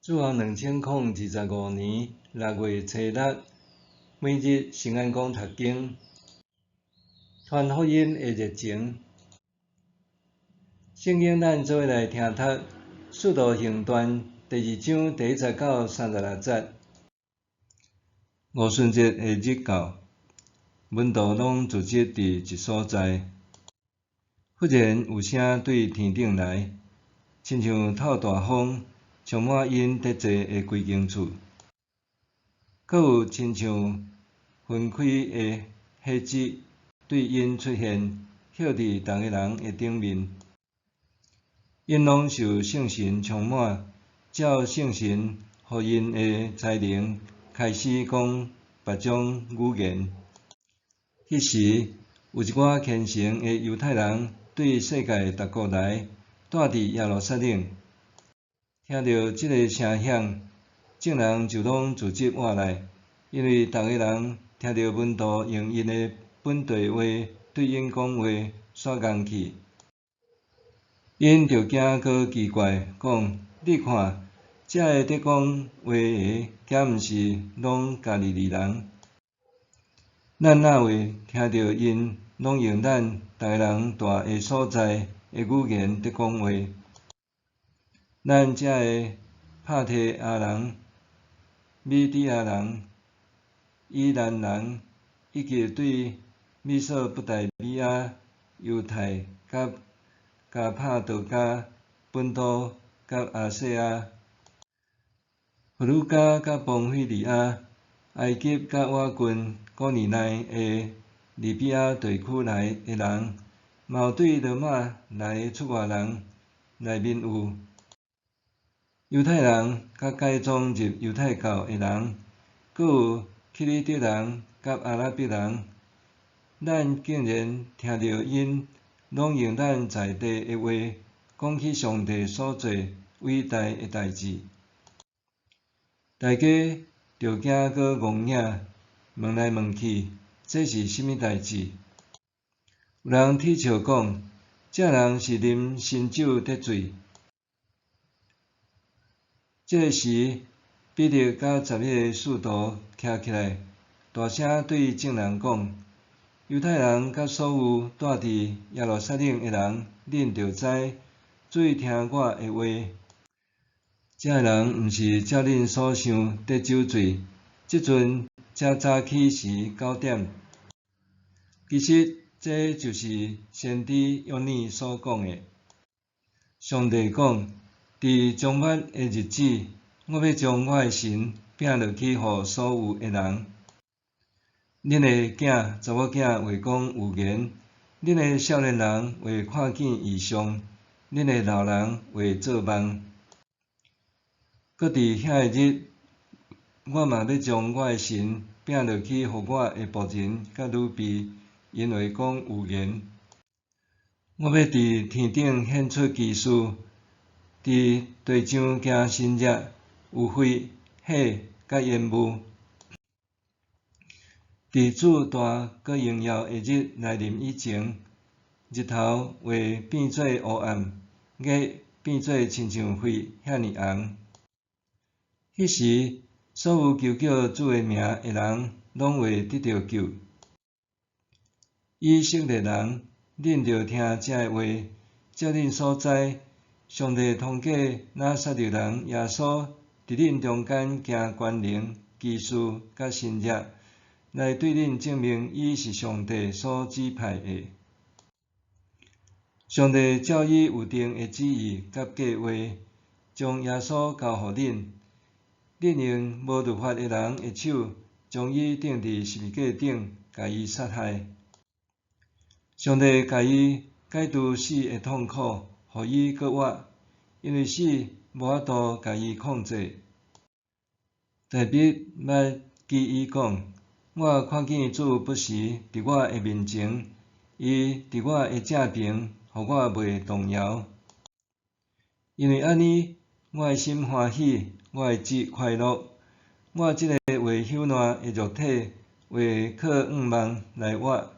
主後2025年6月初六，每日聖安講讀經，傳福音的熱情。聖經咱做伙來聽讀《使徒行傳》第二章第一節到36節。五旬節的日到，門徒攏聚集佇一所在。忽然有聲對天頂來，親像透大風，充滿𪜶佇坐的規間厝。閣有親像分開的火舌對𪜶出現，歇佇逐个人的頂面。𪜶攏受聖神充滿，照聖神予𪜶的才能，開始講別種語言。彼時，有一寡虔誠的猶太人對世界逐國來，蹛佇耶路撒冷。聽著這个聲響，眾人就攏聚集倚來，因為逐个人聽著門徒用𪜶的本地話對𪜶講話，煞愣去。𪜶就驚閣奇怪，講：你看，遮个佇講話的，敢毋是攏加利利人？咱哪會聽著𪜶攏用咱逐个人蹛的所在的語言佇講話？咱遮的帕提亞人、米底亞人、以蘭人，以及對美索不達米亞、猶太佮加帕多家、本都佮亞細亞、弗呂家佮磅菲利亞、埃及佮倚近古利奈的利比亞地區來的人，嘛有對羅馬來的出外人，內面有猶太人佮改宗入猶太教的人，閣有克里特人佮阿拉伯人。咱竟然聽著𪜶攏用咱在地的話講起上帝所做偉大的代誌。大家就驚閣戇影，問來問去，這是啥物代誌？有人恥笑講，這人是啉新酒得醉。這个時，彼得佮11个使徒徛起來，大聲對眾人講：猶太人佮所有蹛佇耶路撒冷的人，恁著知，注意聽我的話。這个人毋是照恁所想得酒醉，這陣才早起時九點。其實，這就是先知約珥所講的。上帝講：佇終末的日子，我欲將我的神拚落去予所有的人。恁的囝、查某囝會講預言，恁的少年人會看見異象，恁的老人會做夢。閣佇遐个日，我嘛欲將我的神拚落去予我的僕人佮女婢，𪜶會講預言。我欲佇天頂顯出奇事，佇地上行神跡，有血、火佮煙霧。佇主大閣榮耀的日來臨以前，日頭會變做烏暗，月變做親像血遐爾紅。彼時，所有求叫主的名的人，攏會得著救。以色列人，恁著聽這个話，照恁所知，上帝通過拿撒勒人耶穌，佇恁中間行權能、奇事佮神跡，來對恁證明伊是上帝所指派的。上帝照伊預定的旨意佮計劃，將耶穌交予恁。恁用無律法的人的手，將伊釘佇十字架頂，共伊殺害。上帝共伊解除死的痛苦，予伊閣活，因為死無法度共伊控制。大衛捌記伊講：我看見主不時佇我的面前，伊佇我的正爿，予我袂動搖。因為按呢，我的心歡喜，我的志快樂，我這个會朽爛的肉體會靠向望來活。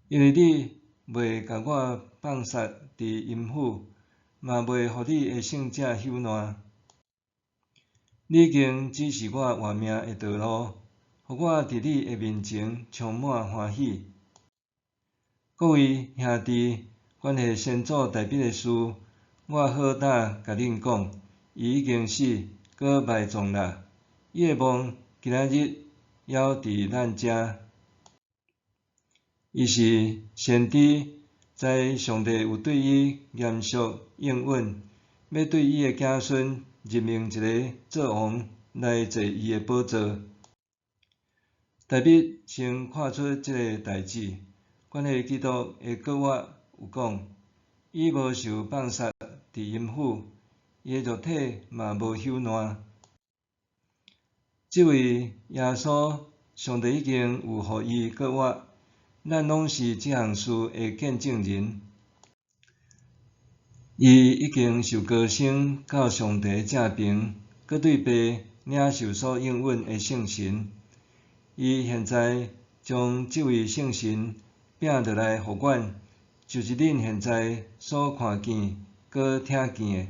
因為你袂共我放殺佇陰府，嘛袂予你的聖者朽爛。你已經指示我活命的道路，予我佇你的面前充滿歡喜。各位兄弟，關係先祖大衛的事，我好膽共恁講，伊已經死，閣埋葬啦。伊的墓今仔日猶佇咱遮。伊是先知，知上帝有對伊嚴肅應允，欲對伊的子孫任命一个做王來坐伊的寶座。大衛先看出這个代誌，關係基督的閣活有講，伊無受放殺佇陰府，伊的肉體嘛無朽爛。這位耶穌，上帝已經有予伊閣活，咱攏是這項事的見證人。伊已經受高升到上帝正爿，閣對父領受所應允的聖神。伊現在將這位聖神摒落來予阮，就是恁現在所看見、閣聽見的。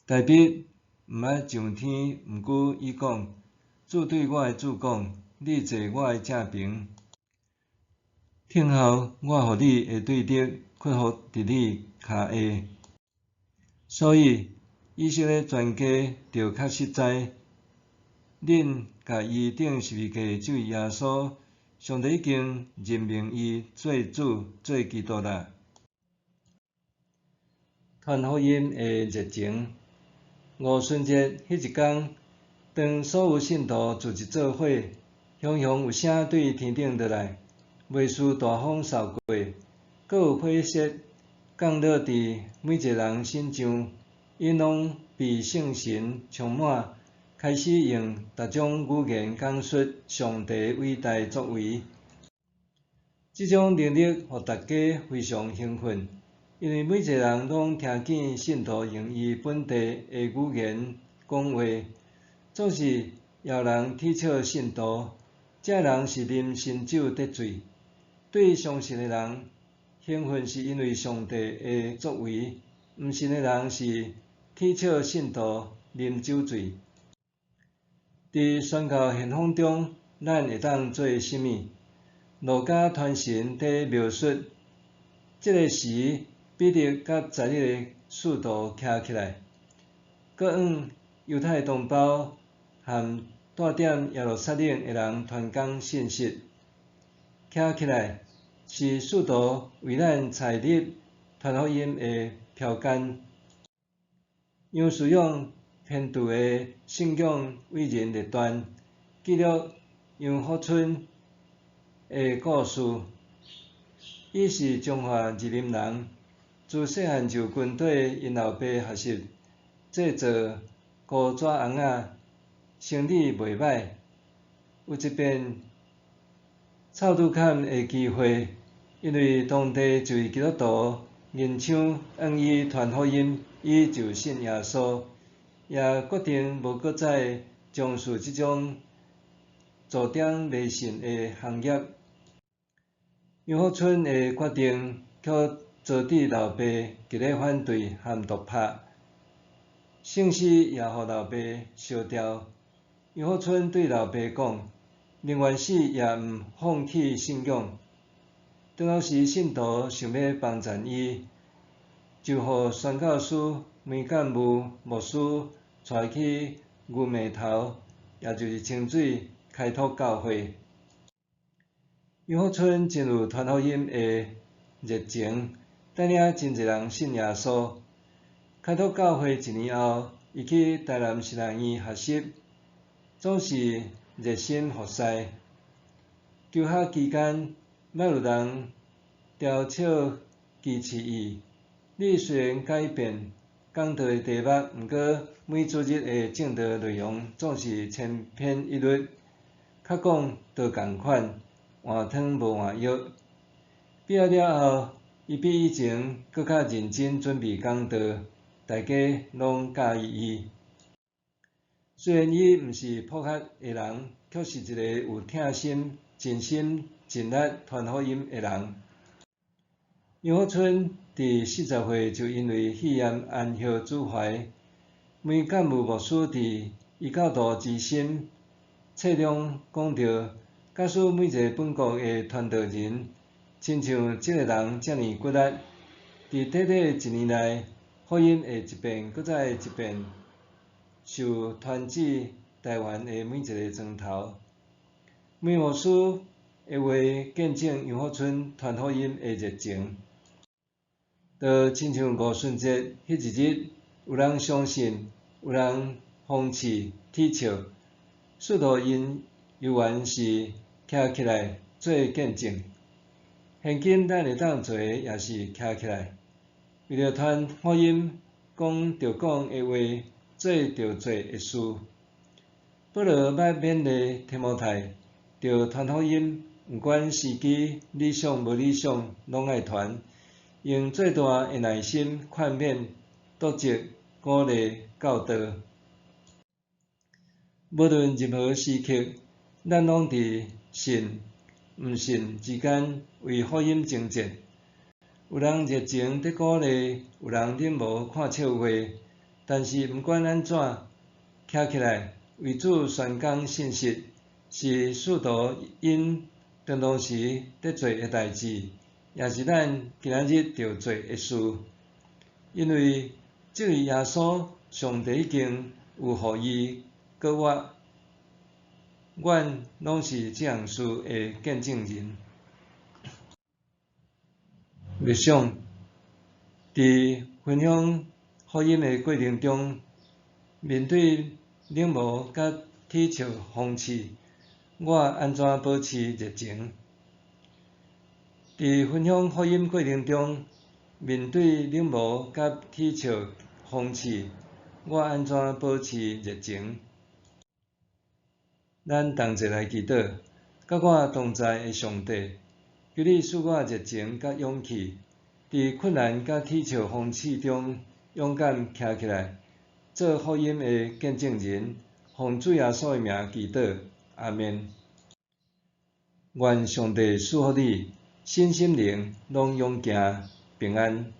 大衛毋捌上天，毋過伊講：主對我的主講，你坐我的正爿，聽候我予你的對敵屈服佇你跤下。所以以色列全家著確實知，恁共伊釘十字架這位耶穌，上帝已經任命伊做主、做基督啦。傳福音的熱情。五旬節彼一工，當所有信徒聚集做伙，雄雄有聲對天頂落來，袂輸大風掃過，閣有火舌降落佇每一个人身上，𪜶攏被聖神充滿，開始用逐種語言講述上帝偉大作為。這種能力予大家非常興奮，因為每一個人攏聽見信徒用伊本地的語言講話，總是有人恥笑信徒，這人是啉新酒得醉。對相信的人，興奮是因為上帝的作為；毋信的人是恥笑信徒啉酒醉。佇宣教現況中，咱會當做啥物？路加傳神佇描述，這个時，彼得佮11个使徒徛起來，閣向猶太同胞和蹛踮耶路撒冷的人傳講信息。徛起來是使徒為咱採立傳福音的標桿。楊士勇編著的《信仰偉人列傳》記錄楊福春的故事。伊是彰化二林人，自細漢就跟綴𪜶老爸學習製作孤紙尪仔，生理袂䆀。有一遍臭拄坎的機會，因為當地一位基督徒銀昌向伊傳福音，伊就信耶穌，也決定無閣再從事這種助長迷信的行業。楊福春的決定卻遭致老爸極力反對和毒拍，聖詩也予老爸燒掉。楊福春對老爸講：寧願死也毋放棄信仰。當時信徒想欲幫贊伊，就予宣教師梅干務牧師帶伊去牛尾頭，也就是清水開拓教會。楊福春真有傳福音的熱情，帶領真濟人信耶穌。開拓教會一年後，伊去台南神學院學習，總是熱心服侍。求學期間，捌有人嘲笑歧視伊。你雖然改變講道的題目，毋過每主日的證道內容總是千篇一律，較講都仝款，換湯無換藥。畢業了後，伊比以前閣較認真準備講道，大家攏佮意伊。雖然伊毋是博學的人，卻是一個有疼心、盡心盡力傳福音的人。楊福春佇40歲就因為肺炎安歇主懷，梅干務牧師佇異教徒之心冊中講著，假使每一个本國的傳道人，親像這个人遮爾骨力，佇短短一年內，福音會一遍閣再一遍受傳至台灣的每一个庄頭。梅牧師的話見證楊福春傳福音的熱情。就親像五旬節彼一日，有人相信，有人諷刺、恥笑，使徒𪜶猶原是徛起來做見證。現今咱會當做的也是徛起來，為著傳福音，講著講的話，做著做的事。保羅捌勉勵提摩太，著傳福音，毋管時機理想無理想，攏愛傳。用最大的耐心勸勉、督責、鼓勵、教導。無論任何時刻，咱攏佇信、毋信之間為福音爭戰。有人熱情佇鼓勵，有人冷漠看笑話。但是毋管按怎，徛起來為主宣講信息，是使徒𪜶當當時佇做的代誌，也是咱今仔日著做的事。因為這位耶穌，上帝已經有予伊閣我，阮攏是這項事的見證人。默想，佇分享福音的過程中，面對冷漠佮恥笑諷刺，我按怎保持熱情？佇分享福音過程中，面對冷漠佮恥笑諷刺，我按怎保持熱情？咱同齊來祈禱，佮我同在的上帝，求你賜我熱情佮勇氣，佇困難佮恥笑諷刺中，勇敢徛起來，做福音的見證人，奉主耶穌的名祈禱，阿們。願上帝賜福你，身心靈攏勇健平安。